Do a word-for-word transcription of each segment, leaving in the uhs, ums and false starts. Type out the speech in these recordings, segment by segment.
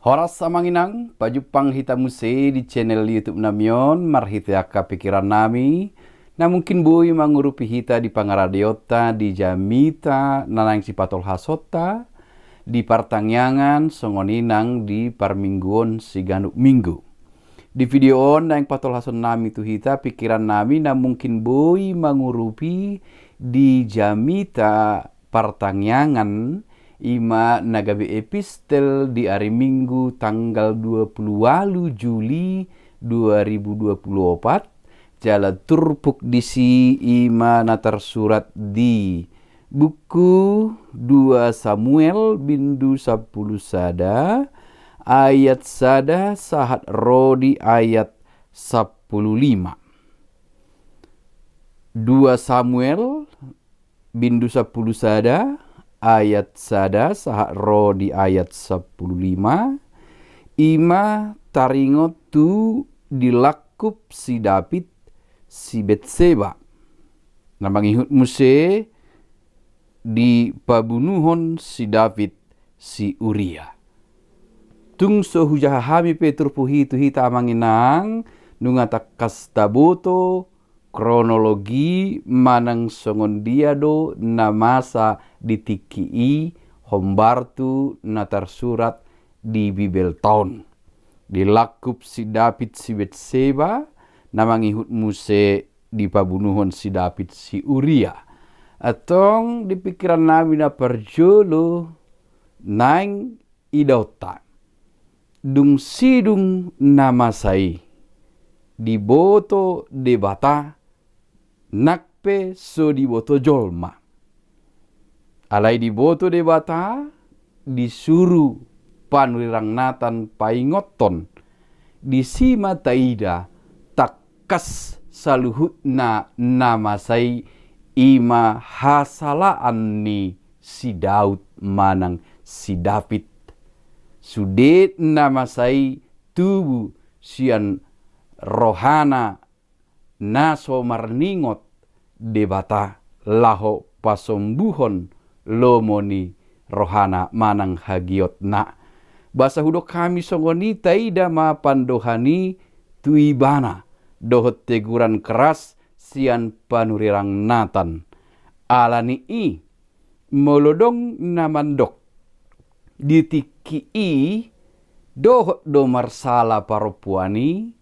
Horas amang inang, pajumpang hita muse di channel YouTube nami on, marhite angka pikiran nami, na mungkin boi mangurupi hita di pangaradeonta di jamita na naeng sipatolhasonta, di partangiangan songon i nang di parmingguon siganup minggu. Di video on naeng patolhason nami tu hita pikiran nami na mungkin boi mangurupi di jamita partangiangan, i ma na gabe epistel di ari Minggu tanggal dua puluh walu Juli dua ribu dua puluh opat, jala turpuk disi i ma na tarsurat di buku dua Samuel bindu sampulu sada ayat sada sahat ro di ayat sampulu lima. Dua Samuel bindu sampulu sada ayat sada sahat ro di ayat sampulu lima, i ma taringot tu dilangkup si David si Betseba, na mangihut muse dipabunuhon si David si Uria. Tung so hujaha hami pe turpuk i tu hita amang inang, nunga tangkas taboto kronologi manang songon dia do na masa di tingki i hombar tu na tarsurat di Bibelta on. Dilangkup si David si Betseba, na mangihut muse dipabunuhon si David si Uria. Antong di pikiran nami na parjolo naeng idaonta. Dung sidung na masa i, diboto Debata nang pe so diboto jolma. Alai diboto Debata, disuru panurirang Natan paingothon, disi ma taida tangkas saluhutna na masa i, i ma hasalaan ni si Daud manang si David. Sude na masa i tubu sian rohana na so marningot Debata laho pasombuhon lomo ni rohana manang hagiotna. Boasa hudok hami songon i? Taida ma pandohan i tu ibana dohot teguran keras sian panurirang Natan. Ala ni i, molo dong na mandok di tingki i dohot do marsala parompuan i,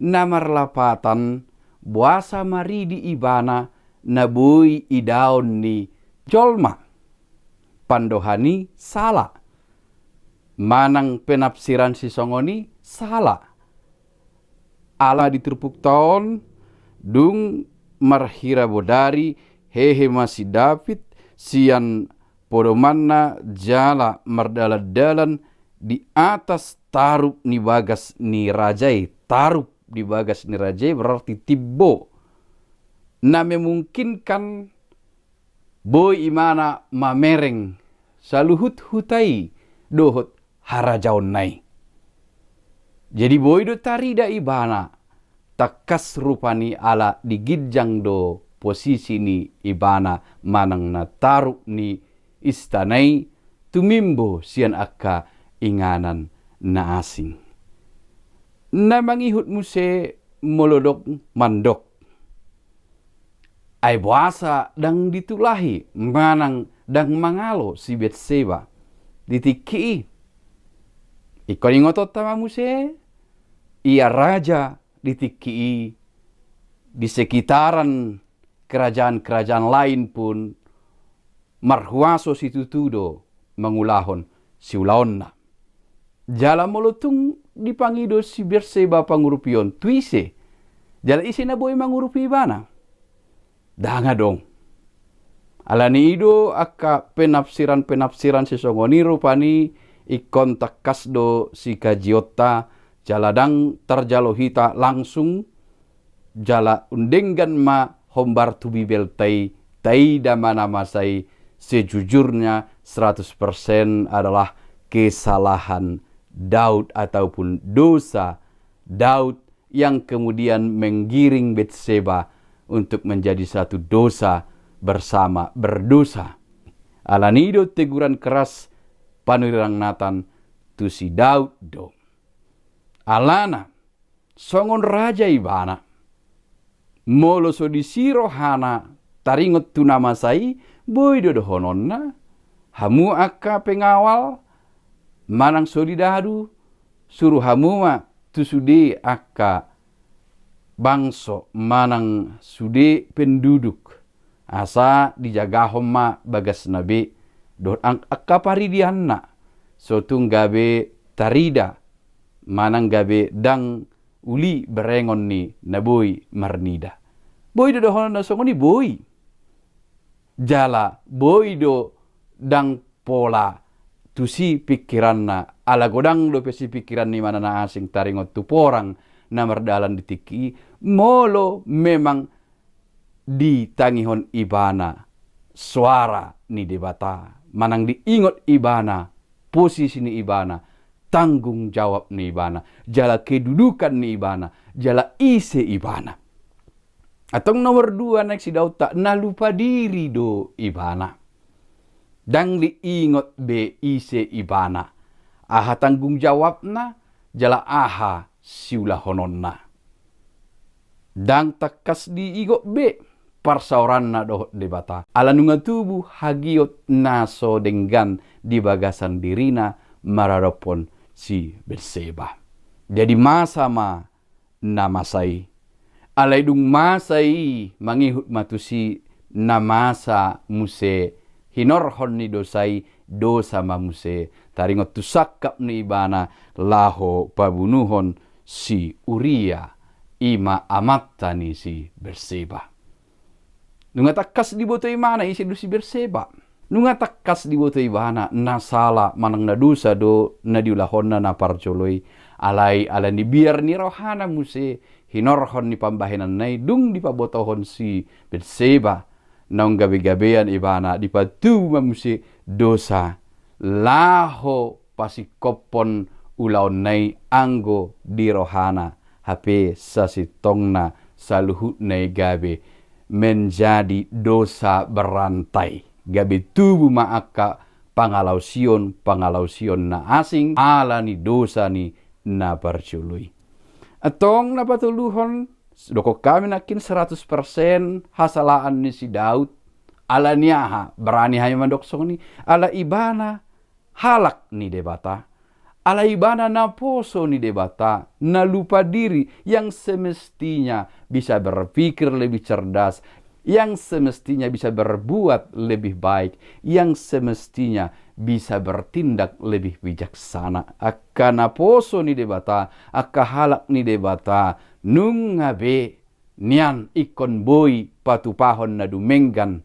na marlapatan boasa maridi ibana na boi idaon ni jolma. Pandohan i sala. Manang penafsiran sisongon i sala. Ala di turpukta on, dung marhira bodari, hehe ma si David sian podomanna jala mardalandalan di atas tarup ni bagas ni raja i. Tarup di bagas ni raja i berarti timbo na memungkinkan boi ibana mamereng saluhut huta i dohot harajaonna i. Jadi boi do tarida ibana tangkas rupani ala di ginjang do posisi ni ibana manang na tarup ni istana i tumimbo sian angka inganan na asing. Na mangihut muse molo dong mandok. Ai boasa ndang ditulahi manang ndang mangalo si Betseba di tingki i? Ingkon ingotonta ma muse, ia raja di tingki i, di sekitaran kerajaan-kerajaan lain pun marhuaso situtu do mangulahon siulaonna. Jala molo tung dipangido si Betseba pangurupion, tu ise? Jala ise na boi mangurupi ibana? Ndang adong. Ala ni i do angka penafsiran-penafsiran sisongon i rupani ingkon tangkas do sikajionta jala ndang tarjalo hita langsung jala undenggan ma hombar tu Bibelta i, taida ma na masa i sejujurnya seratus persen adalah kesalahan Daud ataupun dosa Daud yang kemudian menggiring Betseba untuk menjadi satu dosa bersama berdosa. Ala ni i do teguran keras panurirang Natan tu si Daud do. Alana songon raja ibana. Molo so disi rohana taringot tu na masa i, boi do dohononna, hamu angka pengawal manang solidadu, suru hamu ma tu sude angka bangso manang sude penduduk, asa dijagahon ma bagasna be dohot ang-, angka paridianna, so tung gabe tarida manang gabe ndang uli berengon ni na boi marnida. Boi do dohonon na songon i, boi. Jala boi do ndang pola tusi pikiranna, ala godang dope sipikirannima na asing taringot tu porang na mardalan di tingki i, molo memang ditangihon ibana soara ni Debata, manang diingot ibana posisi ni ibana, tanggung jawab ni ibana, jala kedudukan ni ibana, jala ise ibana. Antong nomor dua, naeng si Daud ta, na lupa diri do ibana. Ndang diingot be ise ibana, aha tanggung jawabna, jala aha siulahononna. Ndang tangkas diingot be parsaoranna dohot Debata, ala nunga tubu hagiot na so denggan di bagasan dirina maradophon si Betseba. Jadi masa ma na masa i. Alai dung masa i, mangihut ma tusi na masa muse hinorhon ni dosa i, dosa ma muse taringot tu sangkap ni ibana laho pabunuhon si Uria, i ma amanta ni si Betseba. Nunga tangkas diboto ibana ise do si Betseba. Nunga tangkas diboto ibana na sala manang na dosa do na diulahonna na parjolo i. Alai ala ni biar ni rohana muse hinorhon ni pambahenanna i, dung dipabotohon si Betseba naung gabegabean ibana, dipatubu ma muse dosa laho pasingkophon ulaonna i anggo di rohana, hape sasintongna saluhutna i gabe menjadi dosa berantai. Gabe tubu ma angka pangalaosion-pangalaosion na asing ala ni dosa ni na parjolo i. Antong na patoluhon, dokkon hami nangkin seratus persen hasalaan ni si Daud. Ala ni aha berani hami mandok songon i? Ala ibana halak ni Debata. Ala ibana naposo ni Debata, na lupa diri, yang semestinya bisa berpikir lebih cerdas, yang semestinya bisa berbuat lebih baik, yang semestinya bisa bertindak lebih bijaksana. Angka naposo ni Debata, angka halak ni Debata, nunga be nian ingkon boi patupahon na dumenggan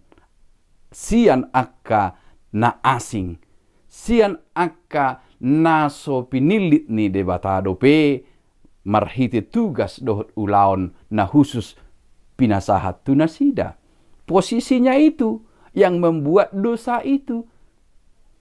sian angka na asing, sian angka na so pinillit ni Debata dope marhite tugas dohot ulaon na khusus pinasahat tu nasida. Posisinya itu yang membuat dosa itu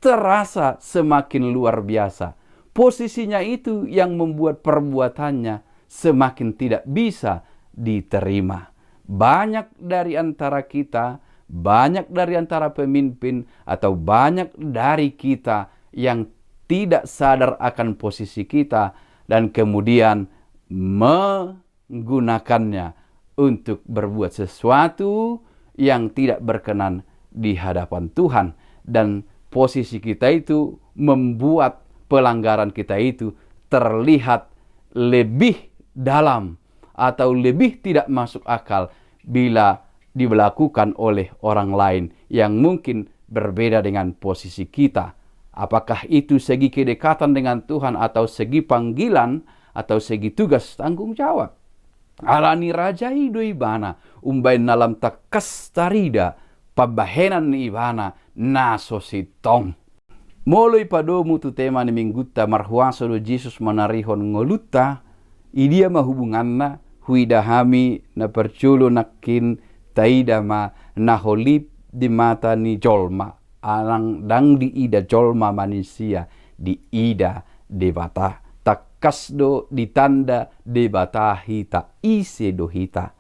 terasa semakin luar biasa. Posisinya itu yang membuat perbuatannya semakin tidak bisa diterima. Banyak dari antara kita, banyak dari antara pemimpin, atau banyak dari kita yang tidak sadar akan posisi kita dan kemudian menggunakannya untuk berbuat sesuatu yang tidak berkenan di hadapan Tuhan, dan posisi kita itu membuat pelanggaran kita itu terlihat lebih dalam atau lebih tidak masuk akal bila dilakukan oleh orang lain yang mungkin berbeda dengan posisi kita. Apakah itu segi kedekatan dengan Tuhan atau segi panggilan atau segi tugas tanggung jawab? Ala ni raja i do ibana, umbaen na lam tangkas tarida pambahenan ni ibana na so sintong. Molo ipadomu tu tema ni minggunta, marhuaso do Jesus manarihon ngolunta, i dia ma hubunganna? Huida hami na parjolo nangkin, taida ma na holip di mata ni jolma, ndang diida jolma manisia, diida Debata. Tangkas do ditanda Debata hita, ise do hita.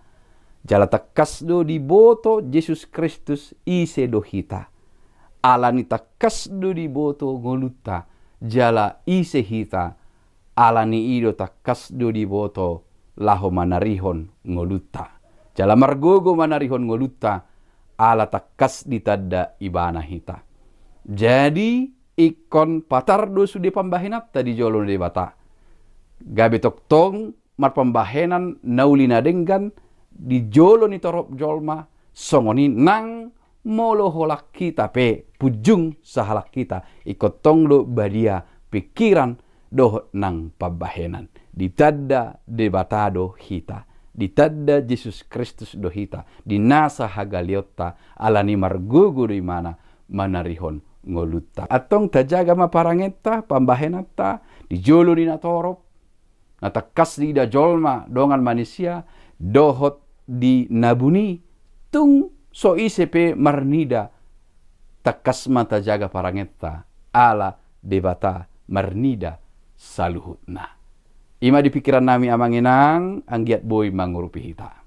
Jala tangkas do diboto Jesus Kristus ise do hita. Ala ni tangkas do diboto ngolunta, jala ise hita, ala ni i do tangkas do diboto laho manarihon ngolunta. Jala margogo manarihon ngolunta, ala tangkas ditanda Ibana hita. Jadi, ingkon patar do sude pambahenanta di jolo ni Debata. Gabe tongtong marpambahenan na uli na denggan di jolo ni torop jolma, songon i nang molo holan hita pe punjung sahalak hita, ingkon tong do badia pikiran dohot nang pambahenan. Ditanda Debata do hita, ditanda Jesus Kristus do hita, di nasa hagaleonta, ala ni margogo do Ibana manarihon ngolunta. Antong tajaga ma parangenta, pambahenanta, di jolo ni na torop, na tangkas diida jolma dongan manisia, dohot di na buni, tung so ise pe marnida, tangkas ma tajaga parangenta, ala Debata marnida saluhutna. I ma di pikiran nami amang inang, anggiat boi mangurupi hita.